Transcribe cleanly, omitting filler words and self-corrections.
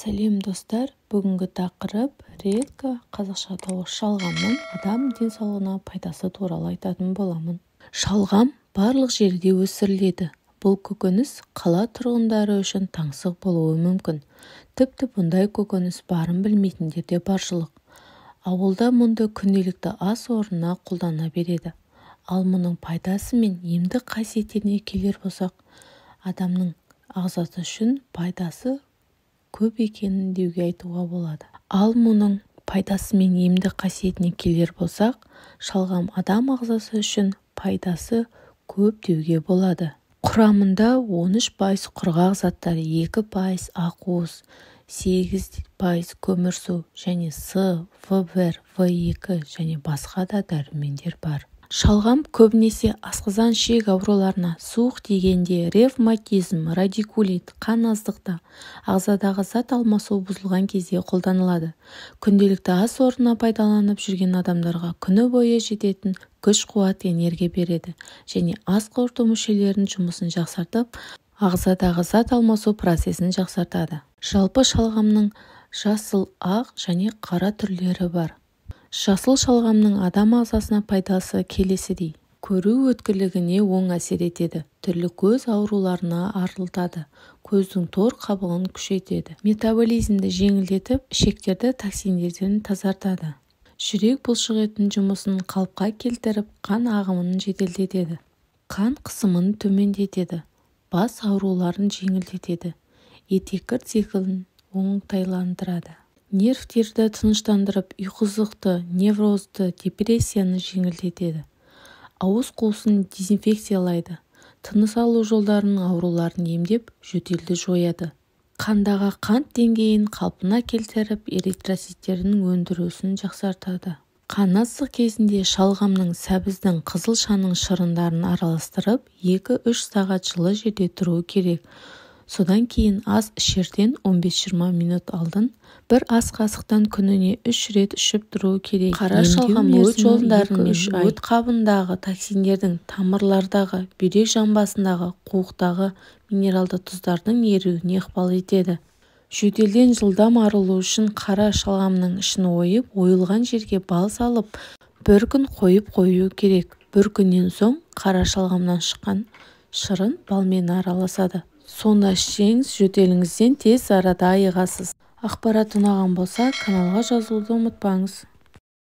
Сәлем, достар! Бүгінгі тақырып редька, қазақша атауы шалғамның адам денсаулығына пайдасы туралы айтатын боламын. Шалғам барлық жерде өсіріледі. Бұл көкөніс қала тұрғындары үшін таңсық болуы мүмкін. Тіпті бұндай көкөніс барын білмейтіндер де баршылық. Ауылда мұнды күнделікті ас орнына қолдана береді. Ал мұның пайдасы мен емдік қасиеттеріне келер болсақ, адамның ағзасы үшін пайдасы көп екенін деуге айтуға болады. Ал мұның пайдасы мен емдік қасиетіне келер болсақ, шалғам адам ағзасы үшін пайдасы көп деуге болады. Құрамында 13% құрғақ заттар, 2% ақуыз, 8% көмірсу және С, В1, В2 және басқа да дәрумендер бар. Шалғам көбінесе асқазан-ішек ауруларына, суық тигенде, ревматизм, радикулит, қан аздықта, ағзадағы зат алмасуы бұзылған кезде қолданылады. Күнделікті ас орнына пайдаланып жүрген адамдарға күні бойы жететін күш-қуат, энергия береді және ас қорыту мүшелерінің жұмысын жақсартып, ағзадағы зат алмасу процесін жақсартады. Жалпы шалғамның жасыл, ақ және қара түрлері бар. Жасыл шалғамның адам ағзасына пайдасы келесідей: көру өткірлігіне оң әсер етеді, түрлі көз ауруларына арылтады, көздің тор қабығын күшейтеді, метаболизмді жеңілдетіп, ішектерді токсиндерден тазартады, жүрек бұлшықетінің жұмысын қалыпқа келтіріп, қан ағымын жеделдетеді, қан қысымын төмендетеді, бас ауруларын жеңілдетеді, етеккір циклін оңтайландырады, нервтерді тыныштандырып, ұйқысыздықты, неврозды, депрессияны жеңілдетеді, ауыз қуысын дезинфекциялайды, тыныс алу жолдарының ауруларын емдеп, жөтелді жояды, қандағы қант деңгейін қалпына келтіріп, эритроциттердің өндірісін жақсартады. Қан аздық кезінде шалғамның, сәбіздің, қызылшаның шырындарын араластырып, 2-3 сағат жылы жерде тұру керек. Содан кейін ас ішерден 15-20 минут алдын бір ас қасықтан күніне 3 рет ішіп тұру керек. Қара шалғам өт жолдары мен өт қабындағы токсиндердің, тамырлардағы, бүйрек жамбасындағы, қуықтағы минералды тұздардың еруіне ықпал етеді. Жөтелден жылдам арылу үшін қара шалғамның ішін ойып, ойылған жерге бал салып, бір күн қойып қою керек. Бір күннен соң қара шалғамнан шыққан шырын балмен араласады. Соны ішсеңіз, жөтеліңізден тез арада айығасыз. Ақпарат ұнаған болса, каналға жазылуды ұмытпаңыз.